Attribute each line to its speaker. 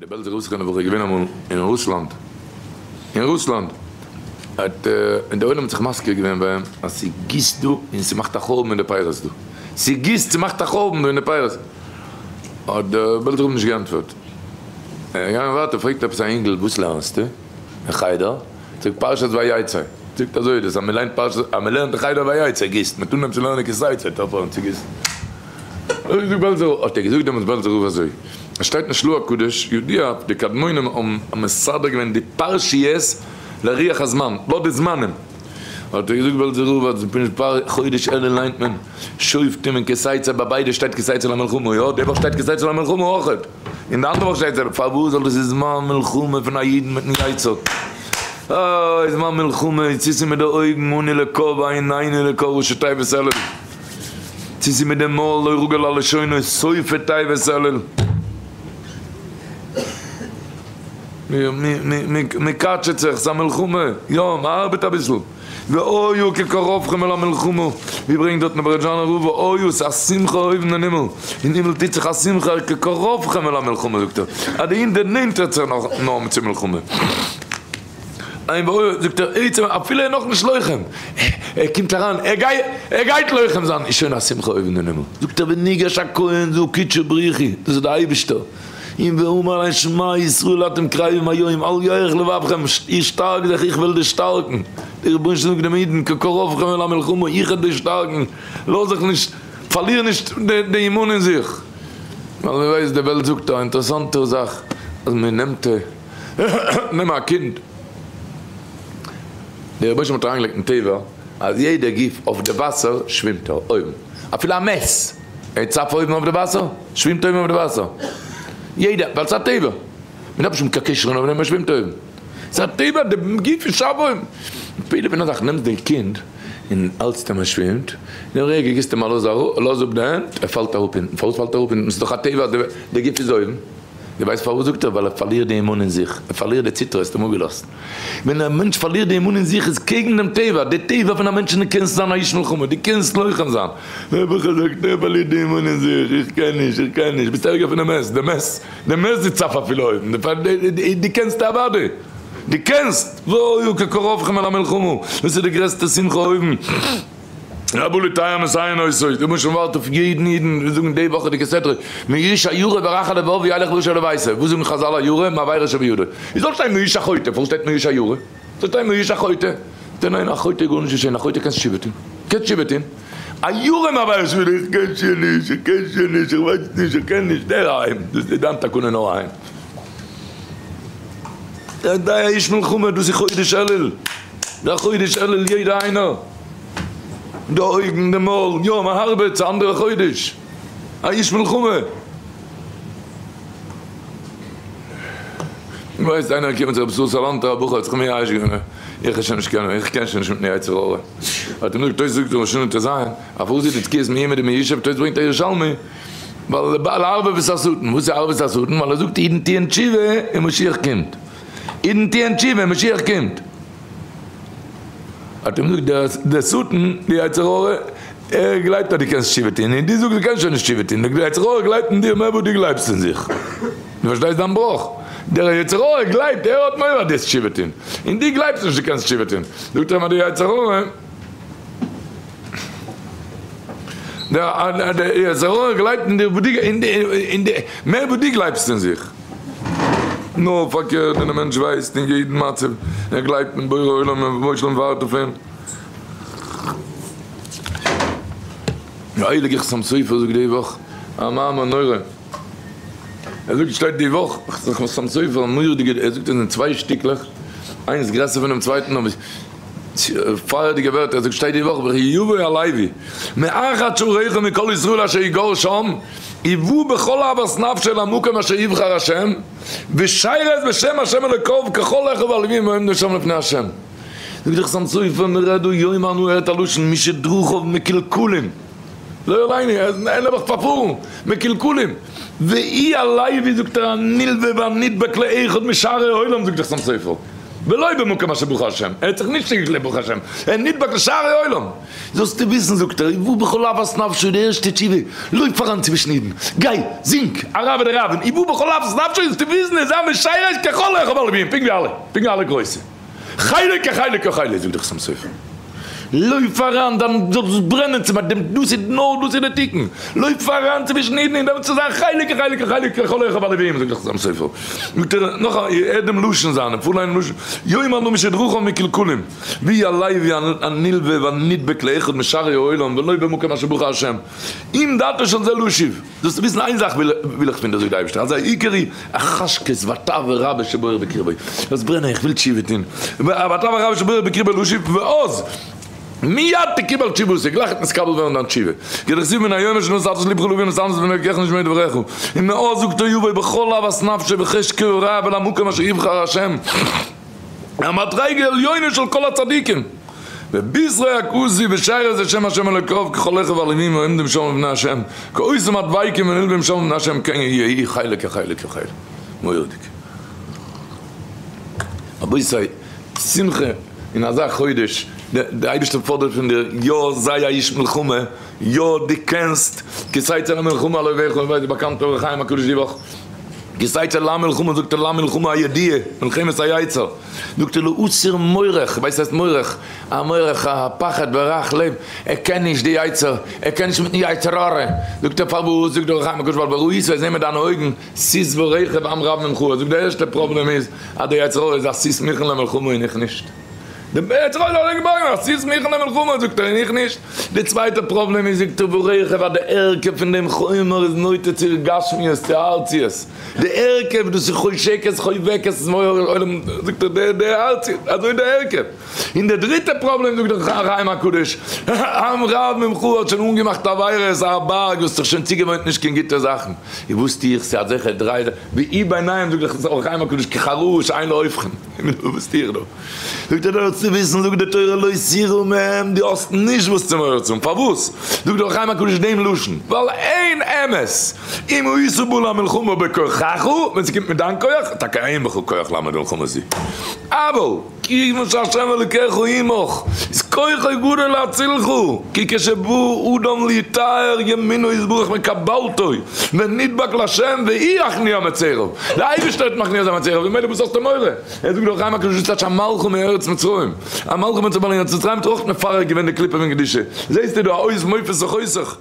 Speaker 1: דער בעלזער רב זכרונו לברכה איז געווען אמאל אין רוסלאנד, אין רוסלאנד האט און דער עולם האט זיך מזכיר געווען ביי אים אז ס'גיסט דא און ס'מאכט א חורבן אין די פירות דא, ס'גיסט ס'מאכט א חורבן דא אין די פירות, האט דער בעלזער רב נישט געענטפערט, ער איז געגאנגען ווייטער פרעגט עפעס א אינגל וואס לערנסטו אין חדר? זאגט פרשת ויצא, זאגט אזוי איז דאס אז מ'ליינט פרשת אז מ'לערנט אין חדר ויצא גיסט, מ'טאר נישט לערנען כי תצא טאר פארן צו גיסן. אזוי זאגט בעלזער רב, האט ער געזאגט דעמאלטס בעלזער רב אזוי, עס שטייט אין של"ה הקדוש, ידוע די קדמונים האבן מסדר געווען די פרשיות לרוח הזמן, לויט די זמנים, האט ער געזאגט בעלזער רב אז פון פאר חודש אלול ליינט מען שופטים און כי תצא, ביי ביידע שטייט כי תצא למלחמה, יא די וואך שטייט כי תצא למלחמה אויכעט. און די אנדערע וואך שטייט זיי פארוואס זאל דאס איז זמן מלחמה פון א אידן מיטן יצר אה איז זמן מלחמה צו ס'איז מיט די אויגן אני לקה ועינינו לקה ראשי תיבות אלול צו ס'איז מיט די מויל לא רגל על לשונו סופי תיבות אלול מ'קאטשעט זיך ס'איז א מלחמה יא מ'ארבעט אביסל. והיו כקרבכם אל המלחמה, ווי ברענגט דארט נברדזשאנער רב, והיו ס'איז א שמחה אויבן אין הימל, אין הימל טוט זיך א שמחה כקרבכם אל המלחמה זאגט ער, אז די הינט דערנענטערט זיך נאך נאר צו מלחמה. אין והיו זאגט ער עצם אפילו ער איז נאכנישט לוחם, ער קומט אריין ער גייט ער גייט לוחם זיין איז שוין א שמחה אויבן אין הימל, זאגט ער וניגש הכהן זו קודשא בריך הוא, דאס איז די אייבישטער, און ואמר להם שמע ישראל אתם קרבים היום אל ירך לבבכם, איר שטארק זיך איך וועל דיר שטארקן, דער רבונו של עולם זאגט דעם אידן כקרבכם אל המלחמה איך וועל דיר שטארקן, לאז זיך נישט, פארליר נישט די אמונה אין זיך, ווייל מען ווייסט די וועלט זאגט א אינטערעסאנטע זאך אז מען נעמט נעם א קינד, דער רבונו של עולם האט אריינגעלייגט אין טבע אז יעדע גוף אויף די וואסער שווימט ער אויבן, אפילו א מת. ער צאפט אויבן אויף די וואסער, שווימט אויבן אויף די וואסער. יעדער, ווייל ס'איז א טבע. מען דארף נישט האבן קיין כשרון אויף דעם, ער שווימט אויבן. ס'איז א טבע, די גוף איז שארף אויבן. פלא פון א זאך, נעמסט די קינד און האלטסט אים ער שווימט, אין א רגע גיבסט אים א לאז לאז אפ די הענט, ער פאלט אראפ אונטן. פארוואס פאלט ער אראפ אונטן? ס'איז דאך א טבע אז די גוף איז אויבן. דו ווייסט פארוואס זאגט ער? ווייל ער פארלירט די אמונה אין זיך, ער פארלירט די ציטער, האסט אים אפגעלאזט. ווען א מענטש פארלירט די אמונה אין זיך איז קעגן דעם טבע, די טבע פון א מענטש איז דו קענסט זיין א איש מלחמה, דו קענסט לוחם זיין. נעבעך ער זאגט ער פארלירט די אמונה אין זיך, איך קען נישט, איך קען נישט, ביסט ערגער פונעם מת, די מת, די מת זיצט אויף אפילו אויבן, דו קענסט אוודאי, דו קענסט, והיה כקרבכם אל המלחמה, דאס איז די גרעסטע שמחה אויבן. רבו לטייער מסייען אותו, דער רבונו של עולם ווארט אויף יעדן אידן, מיר זאגן די וואכעדיגע סדרה, מאיש הירא ורך הלבב ילך וישוב לביתו, וואס זאגן חזל הירא מעבירה שבידו, איז זאל שטיין מאיש החוטא, פארוואס שטייט מאיש הירא? זאל שטיין מאיש החוטא, זאגט ער ניין א חוטא איז גארנישט געשען, א חוטא קענסט תשובה טון, קענסט תשובה טון, א ירא מעבירה שבידו, איך קען שוין נישט, איך קען שוין נישט, איך ווייס נישט, איך קען נישט, דער אהיים, דאס איז דיין תקנה נאר אהיים. די איש מלחמה, דאס איז חודש אלול. דער חודש אלול יעדע איינער, די אויגן, די מויל, יא מען ארבעט, ס'איז א אנדערע חודש, א איש מלחמה. ווייסט איינער איז געקומען צו רבי ישראל סאלאנטער א בחור האט זיך מייאש געווען, איך שוין נישט קענען, איך קען שוין נישט מיטן יצר הרע, האט אים געזאגט תוס' זאגט אין ראש השנה טז, א פארוואס איז די תקיעות מיומא דמיושב, תוס' ברענגט א ירושלמי, ווייל לערבב את השטן, וואס איז ערבב את השטן, ווייל ער זאגט אידן טוען תשובה און משיח קומט. אידן טוען תשובה, משיח קומט. האט אים געזאגט דער שטן, די יצר הרע, ער גלייבט אז דו קענסט תשובה טון, און דו זאגסט דו קענסט שוין נישט תשובה טון, דער יצר הרע גלייבט אין דיר מער ווי דו גלייבסט אין זיך. דו פארשטייסט דיין בראך? דער יצר הרע גלייבט, ער האט מורא אז דו וועסט תשובה טון, און דו גלייבסט נישט דו קענסט תשובה טון. זאגט ער אים אז דער יצר הרע, דער יצר הרע גלייבט אין דיר מער ווי דו גלייבסט אין זיך. נאר פארקערט ווען א מענטש ווייסט אין יעדן מצב, ער גלייבט אין בורא עולם און רבונו של עולם ווארט אויף אים. דער הייליגער חתם סופר זאגט די וואך א מאמר נורא, ער זאגט שטייט די וואך חתם סופר א מורא'דיגע, ער זאגט עס אין צוויי שטיקלעך, איינס גרעסער פונעם צווייטן אבער פייערדיגע ווערטער, ער זאגט שטייט די וואך וכי יבוא הלוי מאחד שעריך מכל ישראל אשר יגור שם, ובא בכל אהבת נפשו אל המקום אשר יבחר השם, ושרת בשם השם אלוקיו ככל אחיו הלווים העומדים שם לפני השם. זאגט דער חתם סופר מ'רעדט דא יאמר נא הערט א לשון מי שדרכיו מקולקלים, לא עלינו, ער איז נעבעך פארפארן, מקולקלים, ואי הלוי זאגט ער הנלווה והנדבק לאחד משערי העולם זאגט דער חתם סופר. ולא במקום אשר בחר השם, ער האט זיך נישט צוגעקלעבט ברוך השם, ער נדבק לשערי עולם. זאלסטו וויסן זאגט ער, ובא בכל אוות נפשו די ערשטע תשובה, לויף אריין צווישן אידן, גיי, זינג, א רב אדער רבין, ובא בכל אוות נפשו זאלסטו וויסן איז עם משרת ככל אחיו הלוויים, פונקט ווי אלע, פונקט ווי אלע גרויסע. חלק כחלק כחלק זאגט דער חתם סופר. לויף אריין דיין זאלסט ברענען צו דעם דאס איז נאר דאס איז די תיקון, לויף אריין צווישן אידן און דעמאלטס צו זיין חלק כחלק כחלק ככל אחיו הלוויים זאגט דער חתם סופר. זאגט ער נאך א הערט דעם לשון זיינעם, פארליינען לשון, יאמר לנו משדרכו מקלקולים, והוא הלוי הנלווה והנדבק לאחד משערי העולם ולא במקום אשר בחר השם, אם דעתו של זה להשיב. זאלסטו וויסן איין זאך וויל איך פון דיר זאגט די אייבערשטער אז העיקר היא החשקות והתאווה רבה שבוער בקרבו, דאס ברענען איך וויל תשובה טון, והתאווה רבה שבוער בקרבו להשיב ואז מיד תקבל תשובתו, גלייך וועט נתקבל ווערן דיין תשובה, כדכתיב מן היום אשר נתת לבך להבין ושמת בני אלקיך לשמוע דבריך, און מאז זאגט ער יבוא בכל אהבת נפשו וחשקו רב אל המקום אשר יבחר השם. המדריגה העליונה של כל הצדיקים, ובישרי הכוסי ושיירת את שם השם אלוקיו ככל אחיו הלווים העומדים שם לפני השם, כעושים הדבקים ונלווים שם לפני השם כן יהי חלק כחלק כחלק. מורא'דיג. רבותי, שמחה אין אזא חודש, די אייבערשטער פאדערט פון דיר, יא זיי א איש מלחמה, יא דו קענסט, כי תצא למלחמה על אויביך, די באקאנטע אור החיים הקדוש די וואך, כי תצא למלחמה זאגט ער למלחמה הידיעה, מלחמת היצר, זאגט ער להסיר מורך, ווייסט וואס הייסט מורך? א מורך א פחד ורך לב, ער קען נישט די יצר, ער קען נישט מיטן יצר הרע, זאגט ער פארוואס, זאגט דער אור החיים הקדוש ווייל וראית זעה מיט דיינע אויגן סוס ורכב עם רב ממך, זאגט די ערשטע פראבלעם איז אז די יצר הרע איז א סוס מוכן למלחמה און איך נישט. די יצר הרע איז אליין געבוירן א סוס מוכן למלחמה זאגט ער און איך נישט. די צווייטע פראבלעם איז זאגט ער ורכב אז די הרכב פון דעם חומר איז נוטה צו גשמיות צו ארציות. די הרכב דאס איז חושקת חובקת עולם זאגט ער די די ארציות אזוי די הרכב. און די דריטע פראבלעם זאגט דער חיים הקדוש עם רב ממך האט שוין אנגעמאכט עבירות א בארג האסט זיך שוין צוגעוואוינט נישט קיין גוטע זאכן. און וואס טו איך ס'איז אזעלכע דריי ואי בעיניים זאגט דער חיים הקדוש כחראה שאין לה הופכין. וואס טו איך דא? זאגט ער דארפסטו וויסן, זאגט די תורה לא תירא מהם, דו האסט נישט וואס צו מורא צו האבן, פארוואס? זאגט דער אור החיים הקדוש דעם לשון, ווייל אין אמת, אם היית בא למלחמה בכוחך, ווען ס'קומט מיט דיין כח, טאקע אין בך כח לעמוד במלחמה זו, אבל כיוון שהשם אלוקיך עמך, איז כוחו גדול להצילך, כי כשבא אדם להיטהר ימינו יתברך מקבלתו, ונדבק להשם והוא יכניע מצריו, דער אייבערשטער וועט מכניע זיין מצריו, ממילא וואס האסטו מורא? ער זאגט דאך חיים הקדוש טייטש המלכו מארץ מצרים, המלכו מצרים ווייל אין ארץ מצרים האט אויך מפרק געווען די קליפה פון קדושה, זעסטו דא א אות מופת וחותך.